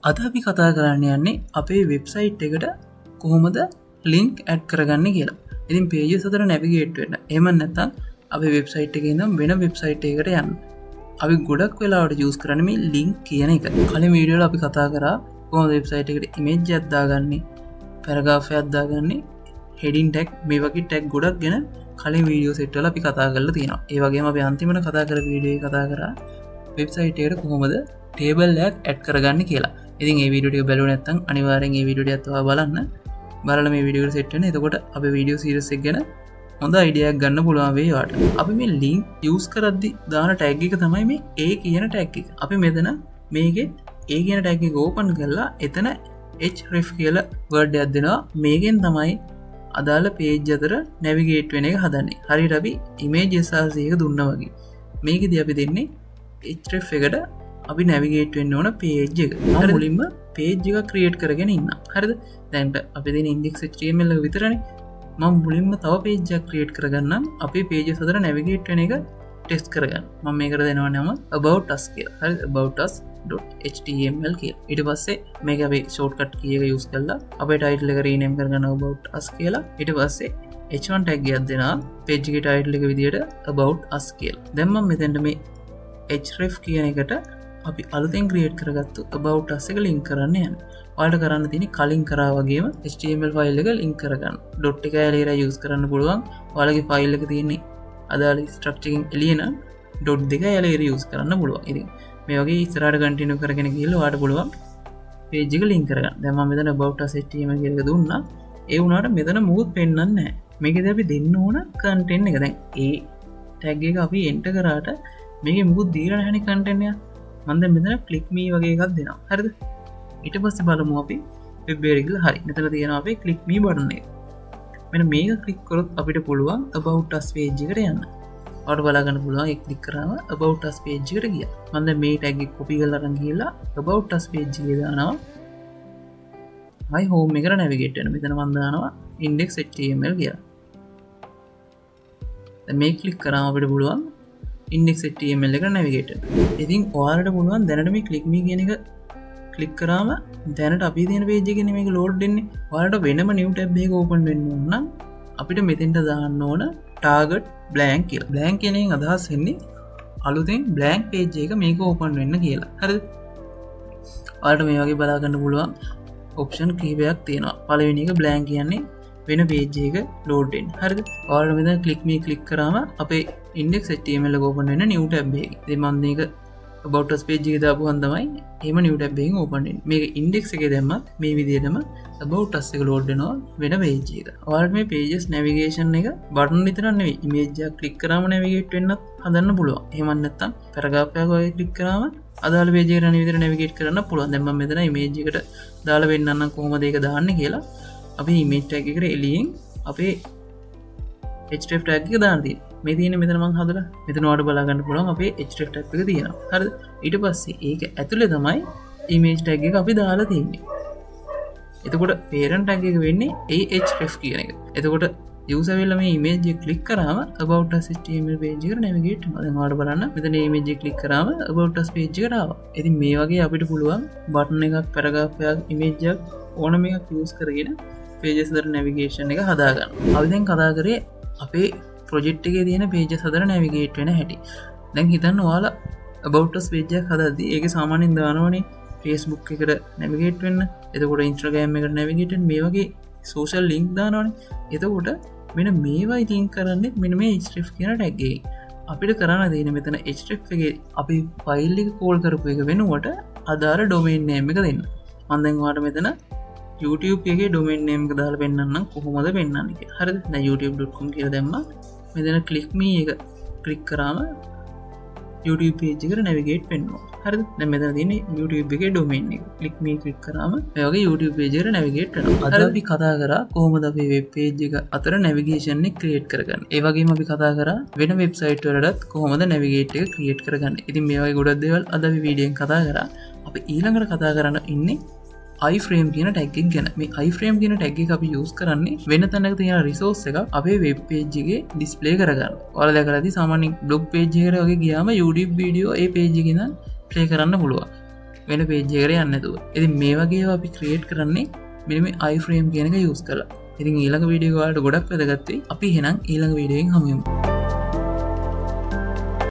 අද අපි කතා කරන්න යන්නේ අපේ වෙබ්සයිට් එකට කොහොමද ලින්ක් ඇඩ් කරගන්න කියලා. ඉතින් පේජස් අතර නැවිගේට් වෙන්න. එහෙම නැත්නම් අපේ වෙබ්සයිට් එකේ ඉඳන් වෙන වෙබ්සයිට් එකකට යන්න. අපි ගොඩක් වෙලාවට යූස් කරන්නේ මේ ලින්ක් කියන එක. කලින් වීඩියෝ වල අපි කතා කරා කොහොමද වෙබ්සයිට් එකට ඉමේජ් එකක් දාගන්නේ, පැරග්‍රාෆ් එකක් දාගන්නේ, හෙඩින් ටැග් මේ වගේ ටැග් ගොඩක් ගැන කලින් වීඩියෝ සෙට් වල අපි කතා කරලා තියෙනවා. ඒ වගේම අපි අන්තිමට කතා කරපු වීඩියෝ එකේ කතා කරා වෙබ්සයිට් එකට කොහොමද ටේබල් එකක් ඇඩ් කරගන්නේ කියලා. ඉතින් මේ වීඩියෝ ටික බැලුවේ නැත්නම් අනිවාර්යෙන් මේ වීඩියෝ ටිකත් ඔයා බලන්න. බලලා මේ වීඩියෝ එකට සෙට් වෙන්න. එතකොට අපේ වීඩියෝ සීරීස් එක ගැන හොඳ අයිඩියා එකක් ගන්න පුළුවන් වෙයි ඔයාට. අපි මේ ලින්ක් යූස් කරද්දි දාන ටැග් එක තමයි මේ A කියන ටැග් එක. අපි මෙතන මේකේ A කියන ටැග් එක ඕපන් කරලා එතන href කියලා වර්ඩ් එකක් දෙනවා. මේකෙන් තමයි අදාළ පේජ් අතර නැවිගේට් වෙන එක හදන්නේ. හරියට අපි ඉමේජ් SRC එක දුන්නා වගේ. මේකෙදි අපි දෙන්නේ href එකට අපි නැවිගේට් වෙන්න ඕන පේජ් එක. මම මුලින්ම පේජ් එක ක්‍රියේට් කරගෙන ඉන්න. හරිද? දැන් අපි දෙන index HTML එක විතරනේ. මම මුලින්ම තව පේජ් එකක් ක්‍රියේට් කරගන්නම්. අපේ පේජස් අතර නැවිගේට් වෙන එක ටෙස්ට් කරගන්න. මම මේකට දෙනවා නම about us කියලා. හරිද? about us.html කියලා. ඊට පස්සේ මේක අපි ෂෝට්කට් කී එක යූස් කරලා අපේ ටයිටල් එක රීනේම් කරගන්න about us කියලා. ඊට පස්සේ h1 tag එකක් දෙනවා පේජ් එකේ ටයිටල් එක විදියට about us කියලා. දැන් මම මෙතෙන්ට මේ href කියන එකට අපි අලුතෙන් ක්‍රියේට් කරගත්තු about us එක ලින්ක් කරන්න යන්නේ. ඔයාලට කරන්න තියෙන්නේ කලින් කරා වගේම HTML file එක ලින්ක් කරගන්න. ඩොට් එක ඇලේලා යූස් කරන්න පුළුවන්. ඔයාලගේ ෆයිල් එක තියෙන්නේ අදාළ ස්ට්‍රක්චර් එකෙන් එළිය නම් ඩොට් දෙක ඇලේලා යූස් කරන්න පුළුවන්. ඉතින් මේ වගේ ඉස්සරහට කන්ටිනියු කරගෙන ගිහලා ඔයාලට පුළුවන් පේජ් එක ලින්ක් කරගන්න. දැන් මම මෙතන about us HTML කියලා එක දුන්නා. ඒ වුණාට මෙතන මොකුත් පෙන්වන්නේ නැහැ. මේකෙදි අපි දෙන්න ඕන කන්ටෙන්ට් එක. දැන් ඒ ටැග් එක අපි එන්ටර් කරාට මේකේ මොකුත් දීලා නැහැනේ කන්ටෙන්ට් එක. මම දැන් මෙතන ක්ලික් මී වගේ එකක් දෙනවා. හරිද? ඊට පස්සේ බලමු අපි වෙබ් එකට ගිහලා. හරි, මෙතන තියෙනවා අපේ ක්ලික් මී බටන් එක. මෙන්න මේක ක්ලික් කරොත් අපිට පුළුවන් about us page එකට යන්න. ඔයාලට බලා ගන්න පුළුවන් ඒක ක්ලික් කරාම about us page එකට ගියා. මම දැන් මේ ටැග් එක කොපි කරලා අරන් ගිහලා about us page එකේ දානවා. ආයි හෝම් එකට නැවිගේට් වෙනවා. මෙතන මම දානවා index HTML කියලා. දැන් මේ ක්ලික් කරාම අපිට පුළුවන් index HTML එකට නැවිගේට් වෙන්න. ඉතින් ඔයාලට පුළුවන් දැනට මේ ක්ලික් මී කියන එක ක්ලික් කරාම දැනට අපි තියෙන පේජ් එකේ නෙමෙයි මේක ලෝඩ් වෙන්නේ. ඔයාලට වෙනම නිව් ටැබ් එකක ඕපන් වෙන්න ඕන නම් අපිට මෙතෙන්ට දාන්න ඕන ටාගට් බ්ලැන්ක් කියලා. බ්ලැන්ක් කියන එකෙන් අදහස් වෙන්නේ අලුතෙන් බ්ලැන්ක් පේජ් එක මේක ඕපන් වෙන්න කියලා. හරිද? ඔයාලට මේ වගේ බලා ගන්න පුළුවන් ඔප්ෂන් කිහිපයක් තියෙනවා. පළවෙනි එක බ්ලැන්ක් කියන්නේ වෙන පේජ් එක ලෝඩ් වෙන්න. හරිද? ඔයාලට මෙතන ක්ලික් මී ක්ලික් කරාම අපේ index HTML එක ඕපන් වෙන නිව් ටැබ් එකේ. ඉතින් මම මේක about us page එකේ දාපුවම තමයි එහෙම නිව් ටැබ් එකකින් ඕපන් වෙන්නේ. මේක index එකේ දැම්මත් මේ විදිහටම about us එක ලෝඩ් වෙනවා වෙන පේජ් එක. ඔයාලට මේ pages navigation එක බටන් විතරක් නෙවෙයි ඉමේජ් එකක් ක්ලික් කරාම නැවිගේට් වෙන්නත් හදන්න පුළුවන්. එහෙම නැත්නම් පැරග්‍රාෆ් එකක් වගේ ක්ලික් කරාම අදාළ පේජ් එකට යන විදිහට නැවිගේට් කරන්න පුළුවන්. දැන් මම මෙතන ඉමේජ් එකට දාලා පෙන්නන්නම් කොහොමද ඒක දාන්නේ කියලා. අපි ඉමේජ් ටැග් එකට එළියෙන් අපේ href tag එක දාන්න තියෙන්නේ. මේ තියෙන මෙතන මං හදලා මෙතන ඔයාලට බලා ගන්න පුළුවන් අපේ href tag එක තියෙනවා. හරිද? ඊට පස්සේ ඒක ඇතුලේ තමයි ඉමේජ් ටැග් එක අපි දාලා තියෙන්නේ. එතකොට පේරන්ට් ටැග් එක වෙන්නේ ahref කියන එක. එතකොට යූසර් වෙලා මේ ඉමේජ් එක ක්ලික් කරාම about us HTML page එකට නැවිගේට් වෙනවා. දැන් ඔයාලට බලන්න මෙතන ඉමේජ් එක ක්ලික් කරාම about us page එකට ආවා. ඉතින් මේ වගේ අපිට පුළුවන් බටන් එකක්, පැරග්‍රාෆ් එකක්, ඉමේජ් එකක් ඕනම එකක් යූස් කරගෙන පේජස් අතර නැවිගේෂන් එක හදාගන්න. අපි දැන් කතා කරේ අපේ ප්‍රොජෙක්ට් එකේ තියෙන පේජස් අතර නැවිගේට් වෙන හැටි. දැන් හිතන්න ඔයාලා about us page එකක් හදද්දි ඒකේ සාමාන්‍යයෙන් දානවනේ Facebook එකට නැවිගේට් වෙන්න, එතකොට Instagram එකට නැවිගේට් වෙන්න, මේ වගේ සෝෂල් ලින්ක් දානවනේ. එතකොට මෙන්න මේවා ඉතින් කරන්නේ මෙන්න මේ href කියන ටැග් එකෙන්. අපිට කරන්න තියෙන්නේ මෙතන href එකේ අපි ෆයිල් එක කෝල් කරපු එක වෙනුවට අදාළ ඩොමේන් නේම් එක දෙන්න. මම දැන් ඔයාලට මෙතන YouTube එකේ ඩොමේන් නේම් එක දාලා පෙන්නන්නම් කොහොමද පෙන්නන්නේ කියලා. හරිද? දැන් youtube.com කියලා දැම්මා. මෙතන ක්ලික් මී එක ක්ලික් කරාම YouTube page එකට නැවිගේට් වෙනවා. හරිද? දැන් මෙතන තියෙන්නේ YouTube එකේ ඩොමේන් එක. ක්ලික් මී ක්ලික් කරාම මේ වගේ YouTube page එකට නැවිගේට් වෙනවා. අද අපි කතා කරා කොහොමද අපේ වෙබ් පේජ් එක අතර නැවිගේෂන් එක ක්‍රියේට් කරගන්නේ. ඒ වගේම අපි කතා කරා වෙන වෙබ්සයිට් වලටත් කොහොමද නැවිගේට් එක ක්‍රියේට් කරගන්නේ. ඉතින් මේ වගේ ගොඩක් දේවල් අද අපි වීඩියෝ එකෙන් කතා කරා. අපි ඊළඟට කතා කරන්න ඉන්නේ iFrame කියන ටැග් එක ගැන. මේ iFrame කියන ටැග් එක අපි යූස් කරන්නේ වෙන තැනක තියෙන රිසෝස් එකක් අපේ වෙබ් පේජ් එකේ ඩිස්ප්ලේ කරගන්න. ඔයාලා දැකලා ඇති සාමාන්‍යයෙන් බ්ලොග් පේජ් එකකට වගේ ගියාම YouTube video ඒ පේජ් එකේ ඉඳන් ප්ලේ කරන්න පුළුවන්. වෙන පේජ් එකකට යන්නේ නැතුව. ඉතින් මේ වගේ ඒවා අපි ක්‍රියේට් කරන්නේ මෙන්න මේ iframe කියන එක යූස් කරලා. ඉතින් ඊළඟ වීඩියෝ එක ඔයාලට ගොඩක් වැදගත් වෙයි. අපි එහෙනම් ඊළඟ වීඩියෝ එකෙන් හමු වෙමු.